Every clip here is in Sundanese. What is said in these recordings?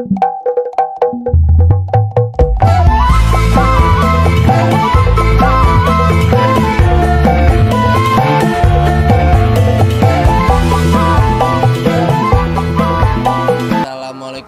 Assalamualaikum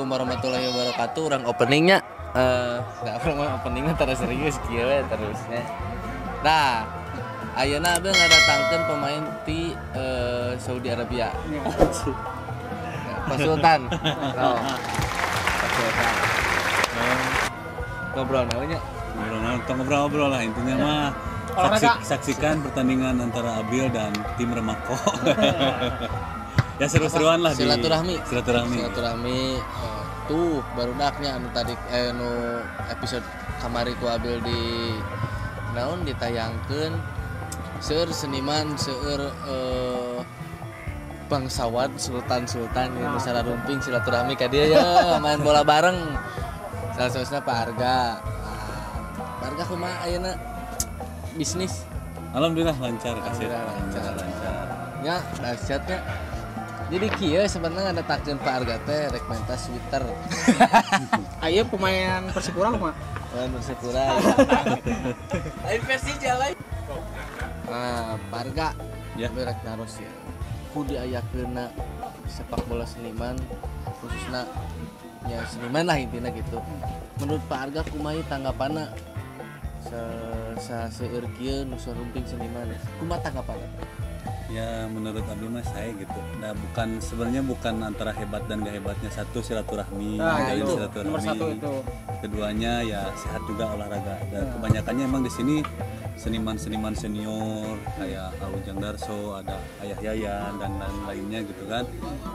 warahmatullahi wabarakatuh. Urang openingnya nggak perlu openingnya terus serius kieu we terusnya. Nah, ayeuna abdi ngadatangkeun pemain ti Saudi Arabia. Pak Sultan. Oh. Pak Sultan. Ngobrol naonnya? Ngobrol-ngobrol lah intinya mah. Saksikan pertandingan antara Abil dan tim Remako. Ya seru-seruan lah di silaturahmi. Silaturahmi. Tuh barudaknya anu tadi anu episode kamari ku Abil di naon ditayangkeun seueur seniman seueur bangsawan sultan-sultan nah. Nu sararumping silaturahmi ka dieu ya main bola bareng. Salah satunya Pak Arga. Nah, Pak Arga kumaha ayeuna bisnis? Alhamdulillah lancar kasih. Lancar. Ya, dahsyatnya. Jadi kieu sebenarnya ada takjeun Pak Arga teh rek menta sweater. Ayo pemain Persipura mah. Pemain Persipura. Lain Persija lain. Nah, Pak Arga ya rek naros ya. Ku diayakeunna sepak bola seniman khususna ya seniman lah intinya gitu. Menurut Pak Arga kumaha tanggapanna seueur kieu nu sarumping seniman? Kumaha tanggapanna? Ya menurut Abi mah saya gitu. Nah, bukan sebenarnya bukan antara hebat dan gak hebatnya, satu silaturahmi, nah, itu silaturahmi. Nomor satu itu. Keduanya ya sehat juga olahraga. Dan kebanyakannya emang di sini seniman-seniman senior kayak Ujang Darso, ada Ayah Yayan dan lain-lainnya gitu kan.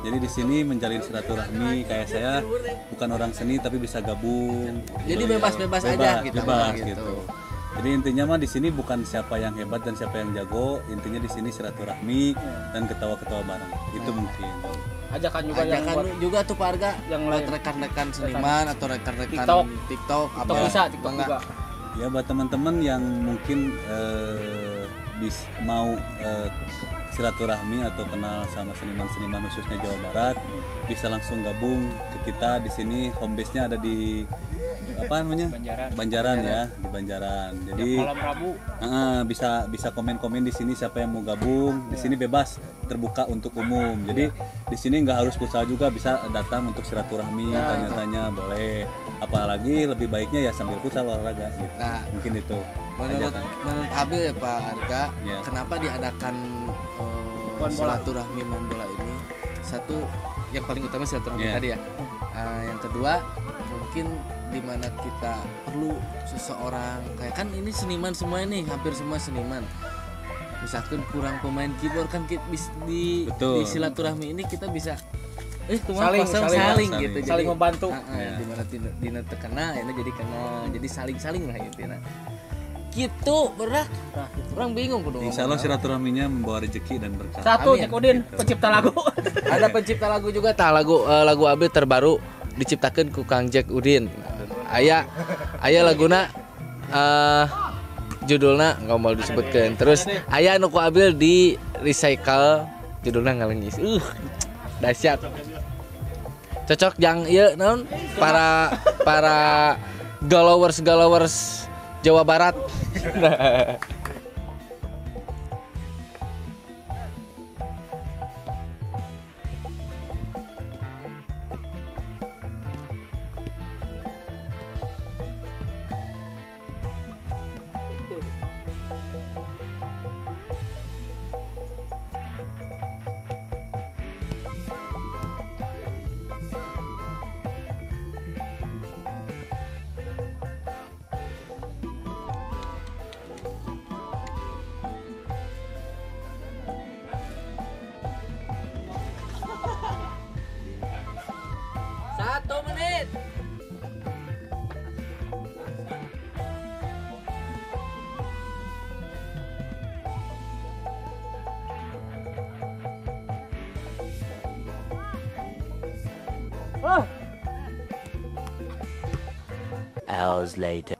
Jadi di sini menjalin silaturahmi kayak saya bukan orang seni tapi bisa gabung. Jadi bebas-bebas aja gitu. Bebas gitu. Jadi intinya mah di sini bukan siapa yang hebat dan siapa yang jago, intinya di sini silaturahmi dan ketawa-ketawa bareng. Itu mungkin. Ajakan juga yang buat, juga tuh Pak Arga yang buat rekan-rekan seniman atau rekan-rekan TikTok apa bisa TikTok juga. Ya buat teman-teman yang mungkin mau silaturahmi atau kenal sama seniman-seniman khususnya Jawa Barat, bisa langsung gabung ke kita di sini. Home base-nya ada di apa namanya? Banjaran ya, di Banjaran. Jadi malam Rabu. Bisa komen-komen di sini siapa yang mau gabung. Di sini bebas, terbuka untuk umum. Jadi di sini nggak harus futsal juga, bisa datang untuk silaturahmi, tanya-tanya boleh. Apalagi lebih baiknya ya sambil futsal olahraga gitu. Nah, mungkin itu. Menurut Abil ya Pak Arga, ya, kenapa diadakan silaturahmi main bola ini? Satu, yang paling utama silaturahmi tadi ya. Yang kedua, mungkin dimana kita perlu seseorang kayak kan ini seniman semua ini, hampir semua seniman. Misalkan kurang pemain keyboard kan di silaturahmi ini kita bisa saling gitu, saling jadi, membantu. Di mana dina terkena, ini jadi kena, jadi saling-saling lah gitu nah. Gitu, berat. Nah, gitu. Orang bingung kudu. Insya Allah silaturahminya membawa rezeki dan berkah. Satu, amin. Cek Udin, gitu. Pencipta lagu. Ada pencipta lagu juga, tah lagu Abil terbaru diciptakan ku Kang Jack Udin. Aya laguna judulna nggak mau disebutkan. Terus aya nu ku Abil di recycle judulna ngalengis. Dahsyat. Cocok jang ieu naon para galowers Jawa Barat. Satu menit. Hours later.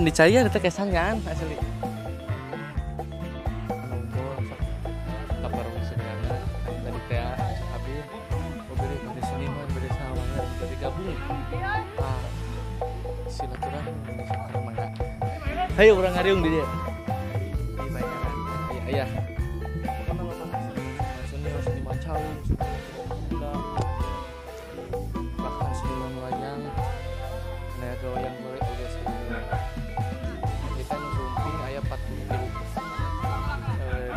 Can dicaian teh kesangan asli. Ngumpul sok kaparung sebenarnya tadi teh abi beri beri seniman beri sawangan beri gabung. Ah, silaturahmi mangga. Hayu urang ngariung di dieu. Di bayaran. Iya, iya. Seniman seniman calung, bahkan seniman wayang, naga wayang golek oge seniman. Kita nu sumping aya 40 tilu.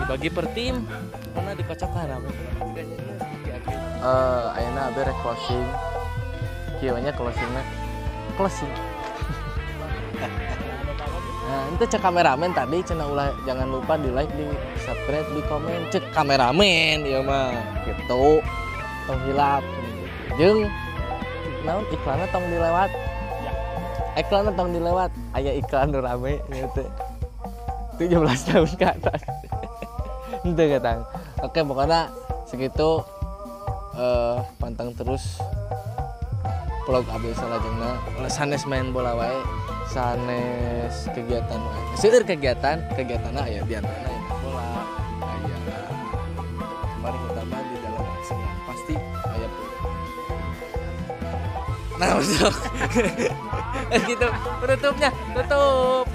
Dibagi per tim, karena dikocokan rame. Ayeuna abe rek closing. Kieu nya closingna. Closing. Nah, itu cek kameramen tadi cenah ulah jangan lupa di like, di subscribe, di komen cek kameramen ieu mah gitu. Tong hilap jeung naon iklanna tong dilewat. Iklanna tong dilewat. Aya iklan nu rame ieu teh. 17 tahun ke atas. Henteu katang. Oke, pokoknya segitu pantang terus vlog abdi salajengna. Sanes main bola wae, sanes kegiatan wae. Seueur kegiatan, kegiatanna aya di antarana aya main bola, aya paling utama di dalam kesenian pasti aya. Nah, masuk. Gitu penutupnya, tutup.